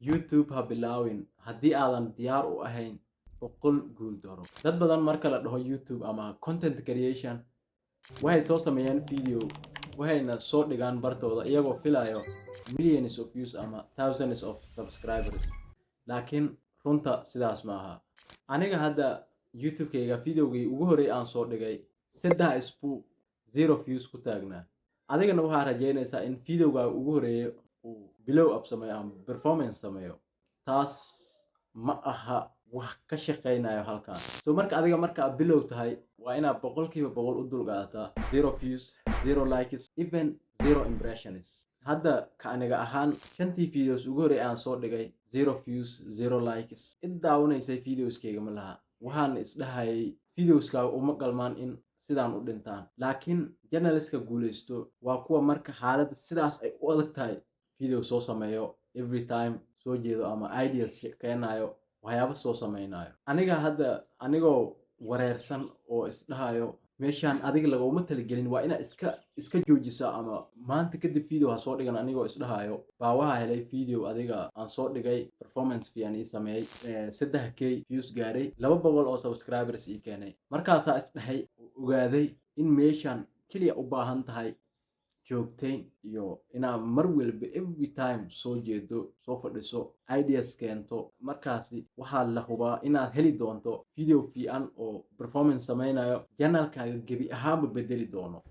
YouTube ha bilaawin haddii aadan diyaar u ahayn 100 guuldaro. Dad badan marka la dhaho YouTube ama content creation, waxay soo sameeyaan video, waxayna soo dhigaan bartooda iyagoo filayo millions of views ama thousands of subscribers, laakiin runta sidaas ma aha. Aniga hadda YouTube-kayga videogii ugu horreey aan soo dhigay 3 isbuuc zero views ku taagnaa. Adigana waxaa rajeynaysaa in videogaaga ugu horreeya uu blow up sameeyo ama performance sameeyo. Taas ma aha wax ka shaqeynayo halkan. So marka adiga marka aad bilow tahay, waa inaad 100% u dulqaadataa zero views, zero likes, even zero impressions. Hadda ka aniga ahaan, shantii videos ugu horreey aan soo dhigay, zero views, zero likes, cid daawanaysay videoskayga ma laha. Waxaan isdhahayay videoskaaga uma qalmaan in sidaan u dhintaan. Laakiin channelska guuleysto waa kuwa marka xaaladda sidaas ay u adag tahay video soo sameeyo, every time soo jeedo ama ideas keenayo, waxyaabo soo sameynayo. Aniga hadda anigoo wareersan oo isdhahayo meeshaan adiga laguma talagelin, waa inaad iska joojisaa ama maanta kadib video ha soo dhigan, anigoo isdhahayo baa waxaa helay video adiga aan soo dhigay, performance fiican ii sameeyey, 3K views gaaray, 200 oo subscribers ii keenay. Markaasaa isdhahay oo ogaaday in meeshaan keliya u baahan tahay joogtayn iyo inaad mar walba every time soo jeedo, soo fadhiso, ideas keento. Markaasi waxaa la hubaa inaad heli doonto video fiican oo performance sameynayo, channelkaaga gebi ahaanba bedeli doono.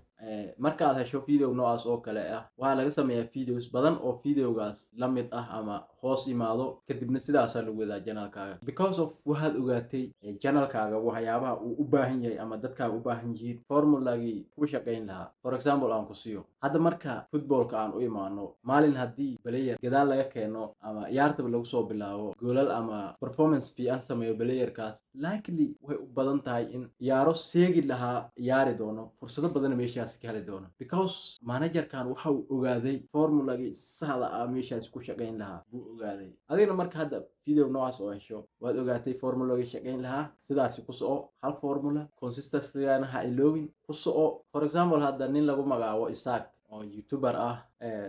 Markaad hesho video noocaas oo kale ah, waxaa laga sameeyaa videos badan oo videogaas la mid ah ama hoos imaado. Kadibna sidaasaa lagu wadaa channelkaaga, because of waxaad ogaatay channelkaaga waxyaabaha uu u baahan yahay ama dadkaaga u baahan yihiin, formulagii ku shaqayn lahaa. For example aan ku siiyo, hadda marka footballka aan u imaano, maalin haddii player gadaal laga keeno ama ciyaartaba lagu soo bilaabo, goolal ama performance fiican sameeyo playerkaas, likely way u badan tahay in ciyaaro seegi lahaa ciyaari doono, fursado badan meeshaas ka heli doono, because managerkan waxa uu ogaaday formulagii saxda ah meeshaas ku shaqayn lahaa buu ogaaday. Adigna marka hadda video noocaas oo hesho, waad ogaatay formulagii shaqayn lahaa, sidaasi ku soco. Hal formula consistencygana ha iloobin, ku soco. For example, hadda nin lagu magacaabo Isaac oo YouTuber ah,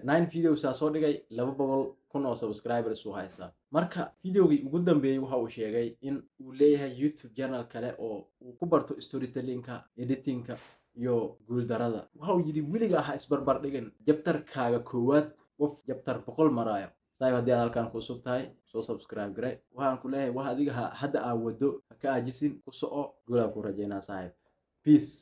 nine videos aa soo dhigay, 200,000 oo subscribers uu haystaa. Marka videogii ugu dambeeyey waxa uu sheegay in uu leeyahay YouTube channel kale oo uu ku barto storytellingka, editingka iyo guuldarada. Waxa uu yidhi, weligaa ha isbarbar dhigin chapterkaaga koowaad qof chapter 100 maraayo. Saaxiib, haddii aad halkan ku cusub tahay, soo subscribe gare. Waxaan ku leeyahay, wax adiga hadda aa wado ha ka aajisin, ku soco. Guulaan ku rajaynaa, saaxiib. Peace.